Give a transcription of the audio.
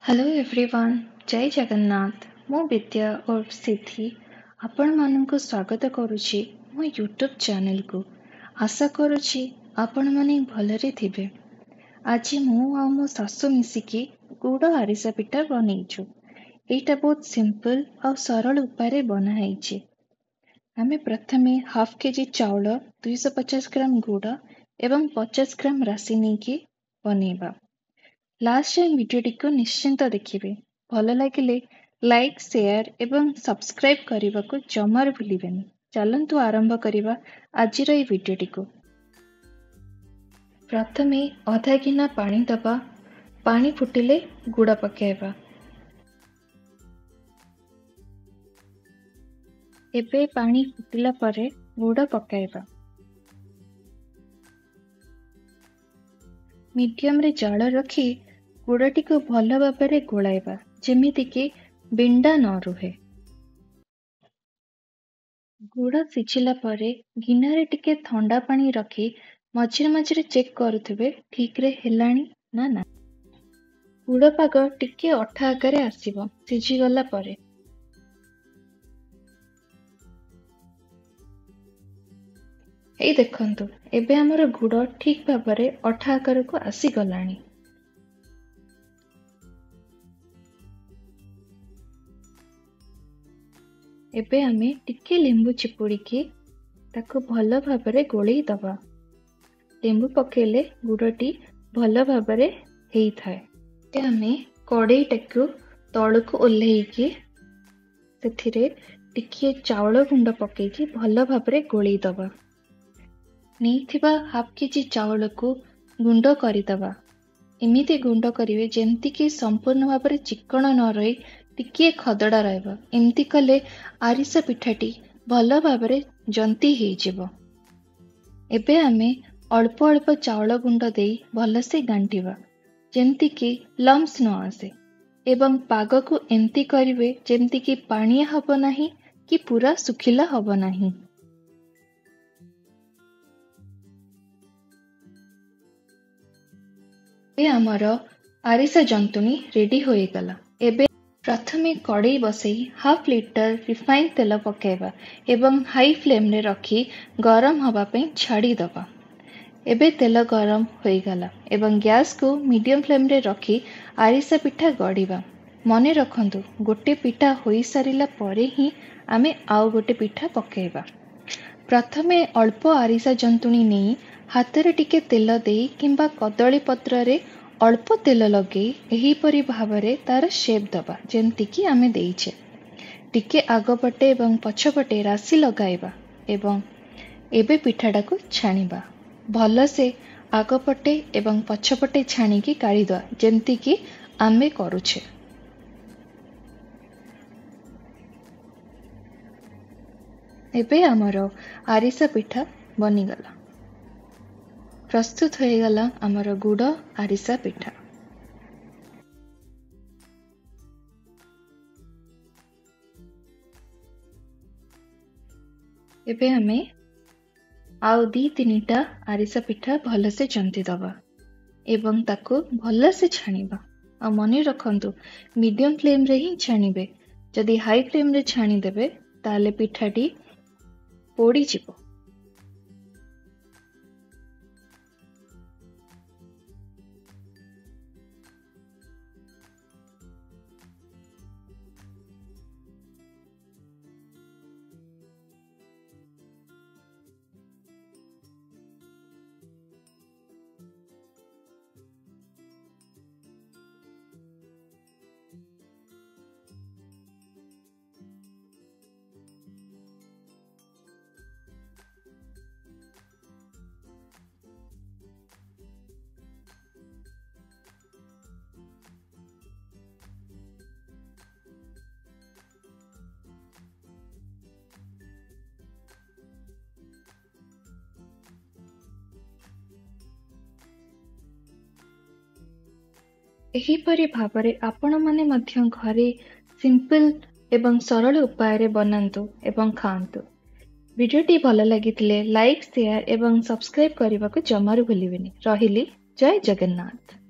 Hello everyone, ଜୟ ଜଗନ୍ନାଥ। ମୁଁ ବିଦ୍ୟା ଓର୍ଫ ସିଦ୍ଧି ଆପଣମାନଙ୍କୁ ସ୍ୱାଗତ କରୁଛି ମୋ ୟୁଟ୍ୟୁବ୍ ଚ୍ୟାନେଲକୁ। ଆଶା କରୁଛି ଆପଣମାନେ ଭଲରେ ଥିବେ। ଆଜି ମୁଁ ଆଉ ମୋ ଶାଶୁ ମିଶିକି ଗୁଡ଼ ଆରିସା ପିଠା ବନେଇଛୁ। ଏଇଟା ବହୁତ ସିମ୍ପଲ୍ ଆଉ ସରଳ ଉପାୟରେ ବନା ହେଇଛି। ଆମେ ପ୍ରଥମେ ହାଫ୍ କେଜି ଚାଉଳ, 250 ଗ୍ରାମ ଗୁଡ଼ ଏବଂ 50 ଗ୍ରାମ ରାଶି ନେଇକି ବନେଇବା। ଲାଷ୍ଟ ଯାଏଁ ଭିଡ଼ିଓଟିକୁ ନିଶ୍ଚିନ୍ତ ଦେଖିବେ। ଭଲ ଲାଗିଲେ ଲାଇକ୍, ସେୟାର ଏବଂ ସବସ୍କ୍ରାଇବ୍ କରିବାକୁ ଜମାରୁ ଭୁଲିବେନି। ଚାଲନ୍ତୁ ଆରମ୍ଭ କରିବା ଆଜିର ଏଇ ଭିଡ଼ିଓଟିକୁ। ପ୍ରଥମେ ଅଧା ଗିନା ପାଣି ଦେବା। ପାଣି ଫୁଟିଲେ ଗୁଡ଼ ପକାଇବା। ଏବେ ପାଣି ଫୁଟିଲା ପରେ ଗୁଡ଼ ପକାଇବା। ମିଡ଼ିୟମରେ ଜାଳ ରଖି ଗୁଡ଼ଟିକୁ ଭଲ ଭାବରେ ଗୋଳାଇବା, ଯେମିତିକି ବିଣ୍ଡା ନ ରୁହେ। ଗୁଡ଼ ସିଝିଲା ପରେ ଗିନାରେ ଟିକେ ଥଣ୍ଡା ପାଣି ରଖି ମଝିରେ ମଝିରେ ଚେକ୍ କରୁଥିବେ ଠିକରେ ହେଲାଣି ନା ନା। ଗୁଡ଼ ପାଗ ଟିକେ ଅଠା ଆକାରରେ ଆସିବ ସିଝିଗଲା ପରେ। ଏଇ ଦେଖନ୍ତୁ, ଏବେ ଆମର ଗୁଡ଼ ଠିକ ଭାବରେ ଅଠା ଆକାରକୁ ଆସିଗଲାଣି। ଏବେ ଆମେ ଟିକେ ଲେମ୍ବୁ ଚିପୁଡ଼ିକି ତାକୁ ଭଲ ଭାବରେ ଗୋଳେଇ ଦେବା। ଲେମ୍ବୁ ପକାଇଲେ ଗୁଡ଼ଟି ଭଲ ଭାବରେ ହେଇଥାଏ। ଏବେ ଆମେ କଡ଼େଇଟାକୁ ତଳକୁ ଓହ୍ଲେଇକି ସେଥିରେ ଟିକିଏ ଚାଉଳ ଗୁଣ୍ଡ ପକାଇକି ଭଲ ଭାବରେ ଗୋଳେଇ ଦେବା। ନେଇଥିବା ହାଫ୍ କେଜି ଚାଉଳକୁ ଗୁଣ୍ଡ କରିଦେବା। ଏମିତି ଗୁଣ୍ଡ କରିବେ ଯେମିତିକି ସମ୍ପୂର୍ଣ୍ଣ ଭାବରେ ଚିକଣ ନ ରହି ଟିକିଏ ଖଦଡ଼ା ରହିବ। ଏମିତି କଲେ ଆରିସା ପିଠାଟି ଭଲ ଭାବରେ ଜନ୍ତି ହେଇଯିବ। ଏବେ ଆମେ ଅଳ୍ପ ଅଳ୍ପ ଚାଉଳ ଗୁଣ୍ଡ ଦେଇ ଭଲସେ ଘାଣ୍ଟିବା, ଯେମିତିକି ଲମ୍ସ ନ ଆସେ, ଏବଂ ପାଗକୁ ଏମିତି କରିବେ ଯେମିତିକି ପାଣିଆ ହେବ ନାହିଁ କି ପୁରା ଶୁଖିଲା ହେବ ନାହିଁ। ଏବେ ଆମର ଆରିସା ଜନ୍ତୁଣୀ ରେଡି ହୋଇଗଲା। ଏବେ ପ୍ରଥମେ କଡ଼େଇ ବସେଇ ହାଫ୍ ଲିଟର ରିଫାଇନ୍ ତେଲ ପକାଇବା ଏବଂ ହାଇ ଫ୍ଲେମ୍ରେ ରଖି ଗରମ ହେବା ପାଇଁ ଛାଡ଼ିଦେବା। ଏବେ ତେଲ ଗରମ ହୋଇଗଲା ଏବଂ ଗ୍ୟାସ୍କୁ ମିଡ଼ିୟମ୍ ଫ୍ଲେମ୍ରେ ରଖି ଆରିସା ପିଠା ଗଢ଼ିବା। ମନେ ରଖନ୍ତୁ, ଗୋଟେ ପିଠା ହୋଇସାରିଲା ପରେ ହିଁ ଆମେ ଆଉ ଗୋଟେ ପିଠା ପକାଇବା। ପ୍ରଥମେ ଅଳ୍ପ ଆରିସା ଜନ୍ତୁଣୀ ନେଇ ହାତରେ ଟିକେ ତେଲ ଦେଇ କିମ୍ବା କଦଳୀ ପତ୍ରରେ ଅଳ୍ପ ତେଲ ଲଗେଇ ଏହିପରି ଭାବରେ ତାର ସେପ୍ ଦେବା, ଯେମିତିକି ଆମେ ଦେଇଛେ। ଟିକେ ଆଗପଟେ ଏବଂ ପଛପଟେ ରାଶି ଲଗାଇବା ଏବଂ ଏବେ ପିଠାଟାକୁ ଛାଣିବା। ଭଲସେ ଆଗପଟେ ଏବଂ ପଛପଟେ ଛାଣିକି କାଢ଼ିଦେବା, ଯେମିତିକି ଆମେ କରୁଛେ। ଏବେ ଆମର ଆରିସା ପିଠା ବନିଗଲା। ପ୍ରସ୍ତୁତ ହୋଇଗଲା ଆମର ଗୁଡ଼ ଆରିସା ପିଠା। ଏବେ ଆମେ ଆଉ 2-3ଟା ଆରିସା ପିଠା ଭଲସେ ଜନ୍ତି ଦେବା ଏବଂ ତାକୁ ଭଲସେ ଛାଣିବା। ଆଉ ମନେ ରଖନ୍ତୁ, ମିଡ଼ିୟମ୍ ଫ୍ଲେମ୍ରେ ହିଁ ଛାଣିବେ। ଯଦି ହାଇ ଫ୍ଲେମ୍ରେ ଛାଣିଦେବେ ତାହେଲେ ପିଠାଟି ପୋଡ଼ିଯିବ। ଏହିପରି ଭାବରେ ଆପଣମାନେ ମଧ୍ୟ ଘରେ ସିମ୍ପଲ୍ ଏବଂ ସରଳ ଉପାୟରେ ବନାନ୍ତୁ ଏବଂ ଖାଆନ୍ତୁ। ଭିଡ଼ିଓଟି ଭଲ ଲାଗିଥିଲେ ଲାଇକ୍, ସେୟାର ଏବଂ ସବସ୍କ୍ରାଇବ୍ କରିବାକୁ ଜମାରୁ ଭୁଲିବେନି। ରହିଲି, ଜୟ ଜଗନ୍ନାଥ।